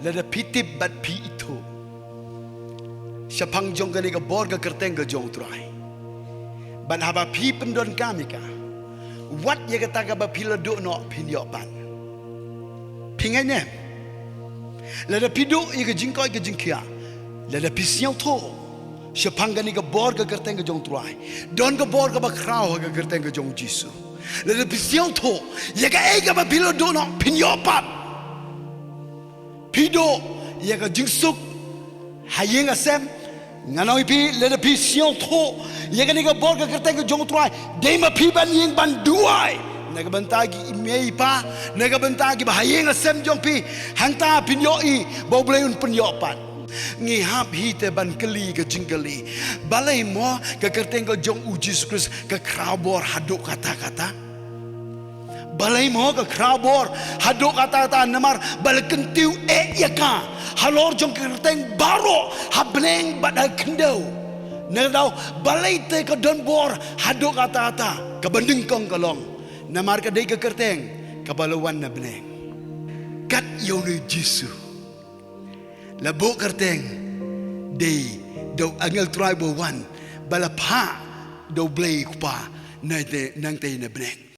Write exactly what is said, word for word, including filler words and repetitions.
Lada phi tip bad phi ithuh shaphang jong kane ka bor ka kyrteng ka jong U Trai, bad haba phi pyndonkam ïa ka, wat ïa kata kaba phi la duh noh phin ïoh pat. Phi ngeit ne? Lada phi duh ïa ka jingkoit ka jingkhiah, lada phi sngewthuh shaphang kane ka bor ka kyrteng ka jong U Trai, don ka bor kaba khraw ha ka kyrteng ka jong U Jisu. Lada phi sngewthuh ïa kaei kaba phi la duh noh phin ïoh pat, phi duh ïa ka jingsuk ha ïing ha sem. Ngan ong ïa phi, lada phi sngewthuh ïa kane ka bor ka kyrteng ka jong U Trai, dei ma phi ban ïeng ban duwai na ka bynta ki i mei i pa, na ka bynta kiba ha ïing ha sem jong phi. Hangta phin ïohi ba U Blei un pynïoh pat. Ngi hap hi te ban kylli ka jingkylli, balei mo ka kyrteng ka jong U Jisu Khrist ka khraw bor haduh katta katta? Balei mo ka khraw bor haduh katta katta? Namar ba la kyntiew eh ïa ka halor jong ka kyrteng baroh ha bneng bad ha khyndew. Nangta balei te ka don bor haduh katta katta? Kaba nyngkong ka long namar ka dei ka kyrteng kaba la wan na bneng. Kat ïa une U Jisu la buh kyrteng, dei da u angel Trai ba wan, ba la phah da U Blei U Kpa na te, nangtei na bneng.